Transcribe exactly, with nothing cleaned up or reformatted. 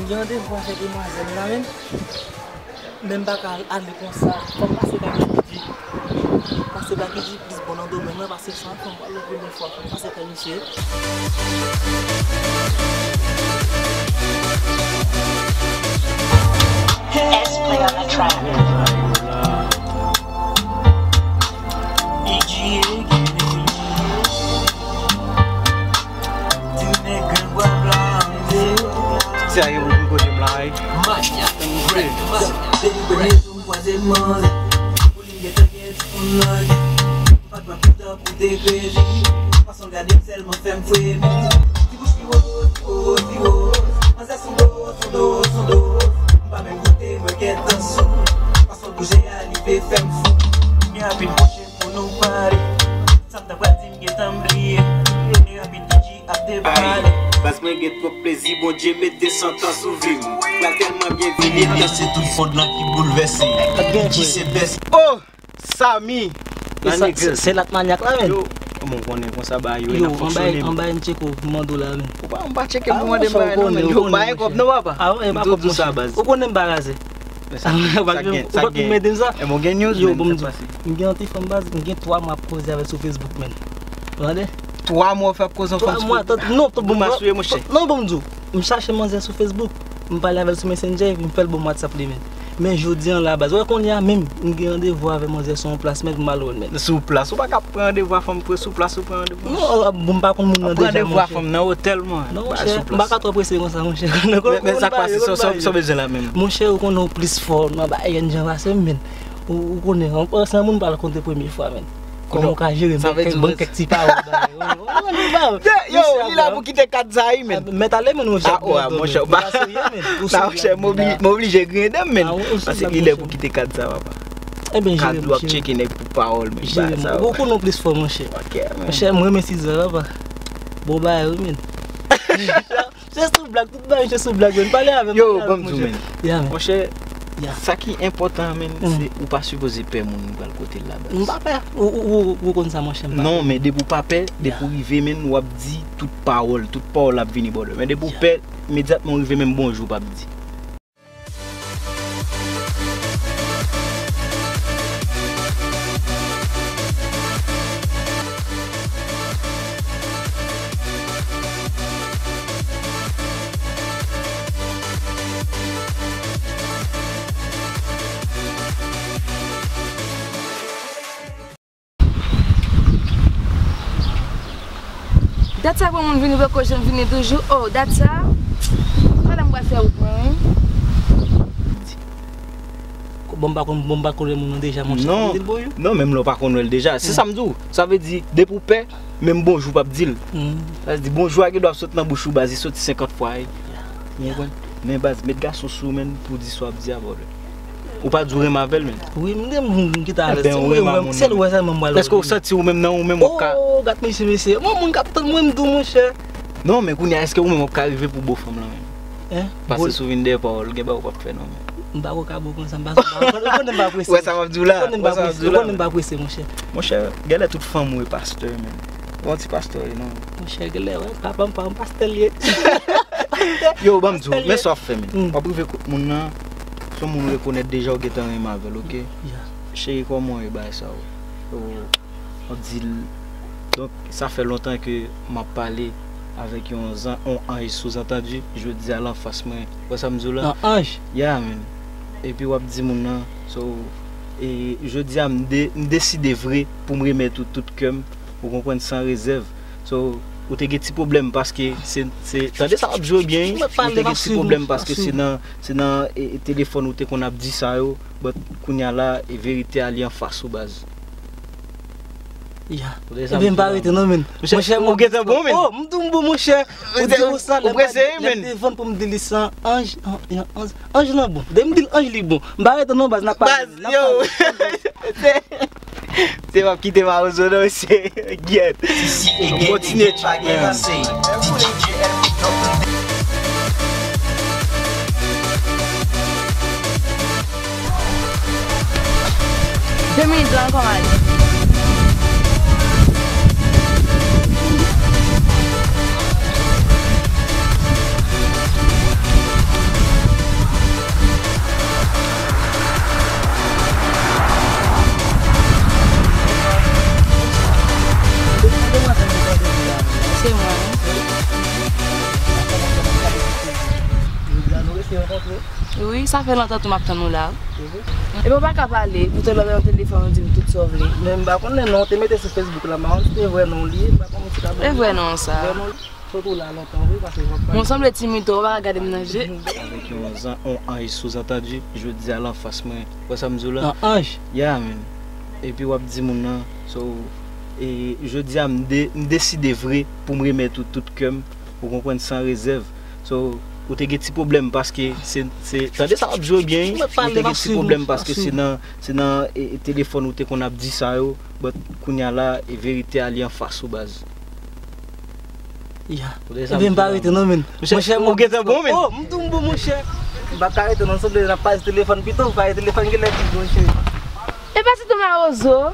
Gen randevou avèk demwazèl la menm. Men m pa ka ale konsa. Fò m pase pa Kidji. Pase pa Kidji plis bon nan domèn mwen, pase sa, fò m pale premye fwa, fò m pase pa misye. S play on the track. Serye, pou m kote m la, wi. Depi premye jou m kwaze manzè, pou li m gentan gen timoun nan, pa t wè poutan pou te kredi. Fason l gade m sèlman fè m fremi. Ti bouch ki woz, ki woz, ki woz. Manzè sou do, sou do, sou do. M pa menm goute, mwen gentan sou. Fason l bouje a, li vle fè m fou. Gen rapid pwoche pou nou pale. Sa m ta pral di m gentan bliye. Gen rapid Kidji ap depale. Baz mwen gen twòp plezi, Bondye met de san tan sou vi m. Pral tèlman byen vini. Kidji se tout fond lan ki boulvèse. Kidji se bèse. Oh! Samy! E sa, se, se lat manyak la menm. Yo, mwen konnen konsa ba yo, yo, anba, anba M tcheko, mando la menm. Ou pa, ou pa tcheke pou mande bagay non, men yo pa gen kòb non, papa. Ah, e pa kòb sa, baz. Ou konnen m pa raze. Sa gen, sa gen. Ou pa mete m sa. E mwen gen news, yo, men, bon, sa pase. M gen yon ti fanm, baz, m gen twa mwa ap koze avè l sou Facebook, menm. Ou tande? Twa mwa w fè ap koze yon fanm sou Facebook? Non, tout bon, non, bon, m di w, m chache manzè sou Facebook. M pale avè l sou Messenger, epi m fè l ban m WhatsApp li, menm. Men jodi an la, baz, wè kounye a menm, m gen randevou avè manzè sou yon plas, men pou m al wè l, men. Sou plas? Ou pa ka pran randevou a fanm, sou plas ou pran randevou? Non, bon, m pa konn moun nan deja, monchè. Pran randevou a fanm nan otèl, mwen. Non, monchè, m pa ka twò prese konsa, monchè. Men, men sa k pase, sa w bezwen la menm? Monchè, ou konnen w plis fò nan bagay jan pase m, men. Ou, ou konnen, an, se yon moun m pral kontre premye fwa, men. Kòman w ka jere m? Ban m kèk, ban m kèk ti pawòl, bagay. Yo, li la pou kite kad sa, wi, men. Mèt ale, men, monchè. Ah, monchè, ou pa serye, men. Sa, monchè, m oblije griyen dan m, men. Paske li lè pou kite kad sa, papa. Kad w ap tcheke nèg pou pawòl, men. Jere m. Ou konnen w plis fò, monchè. Ok, men. Monchè, m renmen Sizè, papa. Bon bagay, wi, men. Se sou blag, tout bagay se sou blag, men. Pale avè m. Yo, ban m di w, men. Monchè, sa ki enpòtan, men, se ou pa sipoze pè moun ou pral kote l la, baz. M pa pè. Ou, ou, ou, ou konn sa, monchè, m pa pè. Non, men depi w pa pè, depi w rive, men, w ap di tout pawòl, tout pawòl ap vini bò w. Men depi w pè, imedyatman w rive, menm bonjou w p ap di. Dat sa pou moun vini poko janm vini toujou. Oh, dat sa. Pandan m pral fè wout mwen, wi. Bon, m pa konn, bon, m pa konn moun nan deja, monchè. Non, non, menm lè w pa konn wè l deja. Se sa m di w. Sa vle di, depi w pè, menm bonjou w p ap di l. Sa vle di, bonjou a gen dwa ap sot nan bouch ou, baz, li soti senkant fwa, wi. Ou konprann? Men baz, met gason sou ou, menn, pou w di sa w ap di a, bòdè. Ou pa di w renmen avè l, menn. Wi, m renmen moun ki ta alèz. Ebyen, ou renmen moun. Sèl ou wè sèlman m pral. Èske w santi ou menm nan ou menm w ap ka. Oh, gad mesye, mesye. Mwen, moun k ap tann mwen, m di w, monchè. Non, men kounye a, èske ou menm w ap ka rive pou bo fanm lan, menn? Hein? Pase sou vin dèyè pawòl, gen bagay ou p ap fè, non, menn. M pa ko ka bo konsa, m pa, m pa, ou konnen m pa prese. Wè sa m ap di w la? Ou konnen m pa prese, ou konnen m pa prese, monchè. Monchè, genlè tout fanm ou e pastè, menn. Ou yon ti pastè, wi, non? Monchè, genlè, wè, papa m pa yon pastè l ye. Yo, ban m di w, men sa w ap fè, menn. W ap rive kot moun nan, se yon moun ou rekonèt deja, ou gentan renmen avè l, oke? Cheri, kòman w ye, bagay sa yo? Yo, w ap di l, donk, sa fè lontan ke m ap pale avèk yon zan-, yon anj souzantandi, jodi a l anfas mwen. Wè sa m di w la? Yon anj? Ya, menn. Epi w ap di moun nan, so, e, jodi a m de-, m deside vre pou m remèt ou tout kè m, ou konprann, san rezèv. So, ou te gen ti pwoblèm paske se, se, tande sa w ap jwe byen, wi. Ou te gen ti pwoblèm paske se nan, se nan, e, e, telefòn ou te konn ap di sa yo, but kounye a la, e, verite a li anfas ou, baz. Ya. Ebyen, m pa rete non, menn. Monchè, ou gentan bon, menn. Oh, m tou m bon, monchè. Ou di konsa, ou prese, wi, menn. Lè m te vann pou m di li se yon anj, yon anj, anj lan bon. Depi m di l anj, li bon. M pa rete non, baz, n ap pale. Baz, yo. Se, se w ap kite mawozo non, mesye. Gyèt. Kontinye tcheke. De minit la ankò, m ale. Wi, sa fè lontan tou m ap tann ou la. Epi w pa ka pale, ou te lòt nan telefòn ou di m tout sa w vle. Men m pa konnen non, ou te mete sou Facebook la, m pa konn si se vre non li ye, m pa konnen si ta bon. E vre non sa. Vre non. Sot ou la lontan wi, paske w ap pale. Bon, sanble timid tou, ou pa ka gade m nan je. Avèk yon zan, yon anj sou zantandi, jodi a l anfas mwen. Wè sa m di w la? Yon anj? Yeah, man. Epi w ap di moun nan, so, e, jodi a m de, m deside vre pou m remèt ou tout kè m, ou konprann, san rezèv. So, ou te gen ti pwoblèm paske se, se, tande sa w ap di yo byen, wi. Ou te gen ti pwoblèm paske se nan, se nan, e, e, telefòn ou te konn ap di sa yo, but kounye a la, e, verite a li anfas ou, baz. Ya. Ebyen, m pa rete non, men. Monchè, ou gentan bon, men. Oh, m tou m bon, monchè. M pa ka rete non, sanble n ap pase telefòn pito, pase telefòn genlè pi bon, cheri. E pa ti tou mawozo.